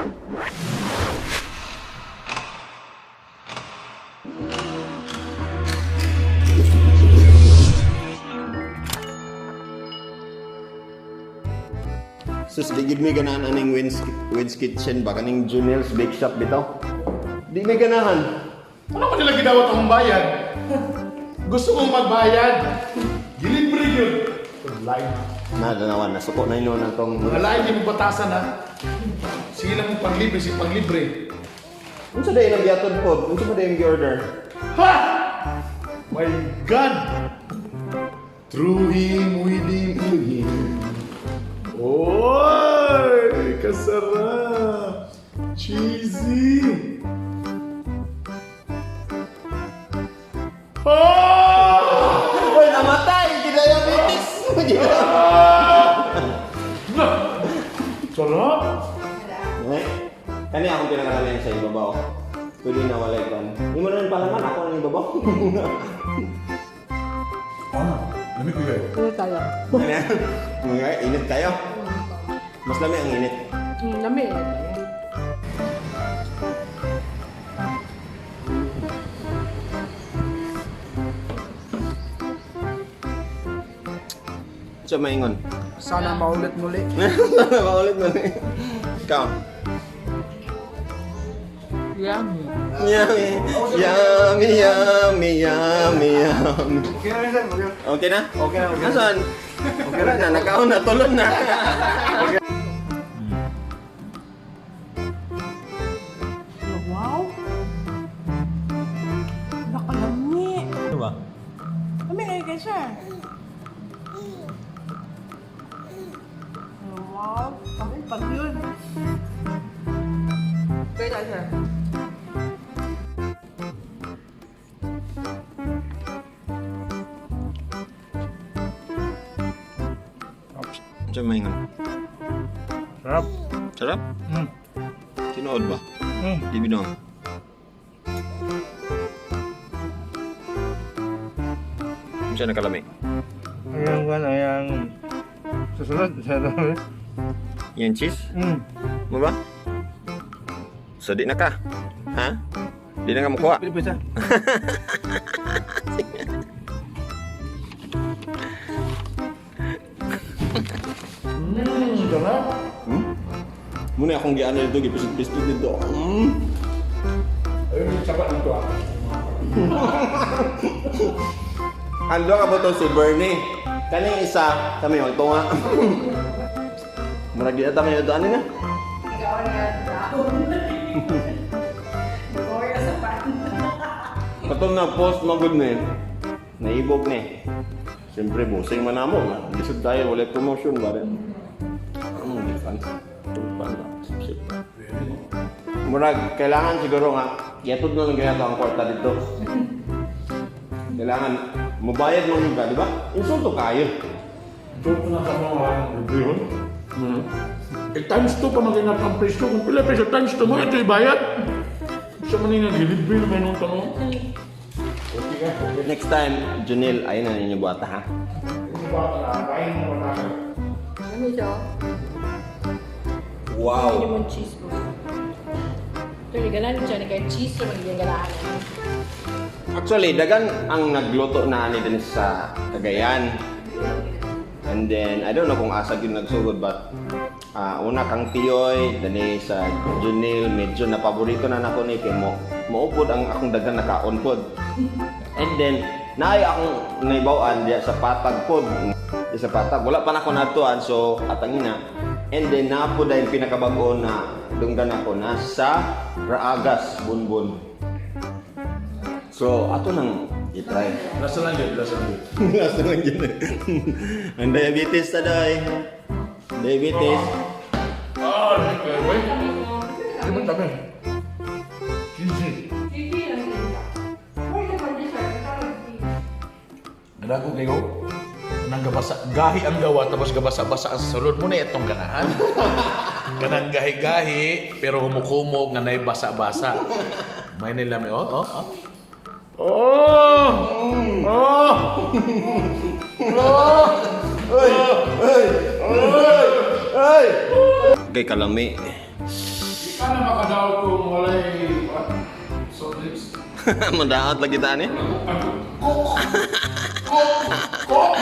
Sus, di gid mi ganahan aning Wins Kitchen ba kaning Junel's Bake Shop bitaw. Di mi ganahan. Ano man nila gidawat akong bayad? Gusto kong magbayad. Gilibre yun. Online. Na danawan nasuko na ino na tong Mga lain di mo batasan ha. Sige lang mong panglibre, si panglibre. Unsa day nang biyaton pod? Unsa ba day yung order? Ha! My God! Through him, with him, in him. Oy! Kasarap! Cheesy! Oh! Uy, namatay! Diabetes! Sarap! Eh, kani akong pinakalamin sa ibabaw. Pwede na walay kan. Hindi mo na rin palaman, ako na yung ibabaw. Ah, lamig ko kayo. Ano tayo? Ano yan? Mga init tayo. Mas lami ang init. Lami eh. Sa maingon. Sana maulit muli. Sana maulit mo eh. Ikaw. Yummy. Yummy, yummy, yummy, yummy, yummy. Okay na sir, okay. Okay na? Okay na, okay na. Nasaan? Okay na, nakaon na, tulog na. Wow! Nakalami. Ano ba? Lami kayo kayo, sir. Wow! Ang pag yun. Kaya tayo, sir. Sa maingon. Sarap. Sarap? Mm. Tinuod ba? Mm. Di binong. Unsa na kalami? Ayan, kwan, ayan. Susunod, susunod. Yan cheese? Mo ba? So di na ka? Ha? Di na ka makuha? Pili po siya. Sarap. Hmm? Muna akong giano dito, gipisit-pisit dito. Ayun, yung tsaba nito ah. Ando ka ba to si Bernie? Kaning isa, kami yung tunga. Murag di ata kayo daan na. Ikaw na down. Or sa pan. Katong na post magud ni. Naibog ni. Siyempre, busing man namo. Lisod tayo, wala promotion ba rin? Ang defense. Tumpan ba? Sip-sip. Murag, kailangan siguro nga, yatod na lang ganito ang kwarta dito. Kailangan, mubayad mo yun ka, di ba? Insulto kayo. Joke na sa mga libre yun. Eh, times 2 pa maginat ang presyo. Kung pila presyo, times 2 mo, ito ibayad. Siya man yung naglilibre na may nung tanong. Okay ka. Next time, Junil, ayun na ninyo buhata ha. Ano ba na? Kain mo na. Lami siya. Wow! Hindi mo cheese mo. Ito yung ganan siya, ni kay cheese yung magiging ganahan. Actually, dagan ang nagluto na ani din sa Cagayan. And then, I don't know kung asa yun nagsugod, but una kang Tiyoy, dani sa Junil, medyo na paborito na nako ni kay mo maupod ang akong dagan nakaon pod. And then, naay akong naibaw-an diya sa patag pod. Diya sa patag. Wala pa nako natuan, so atangin na. And then, napo dahil pinakabago na dunggan ako na sa Raagas, Bunbun. So, ato nang i-try. Lasa lang yun, lasa lang yun. Lasa lang yun. Ang diabetes ta doy. Diabetes. Ah, lamig kayo, eh. Hindi mo tabi. Cheesy. Ganago kayo. Nang gabasa, gahi ang gawa tapos gabasa-basa ang sulod mo na itong ganahan. Ganang gahi-gahi pero humukumog nga nay basa-basa. May nila may oh oh oh. Oh! Oh! Oh! Kay kalami. Sana makadaot kung walay what? Soft drinks. Madaot lagi ta ni. Coke! Coke! Coke!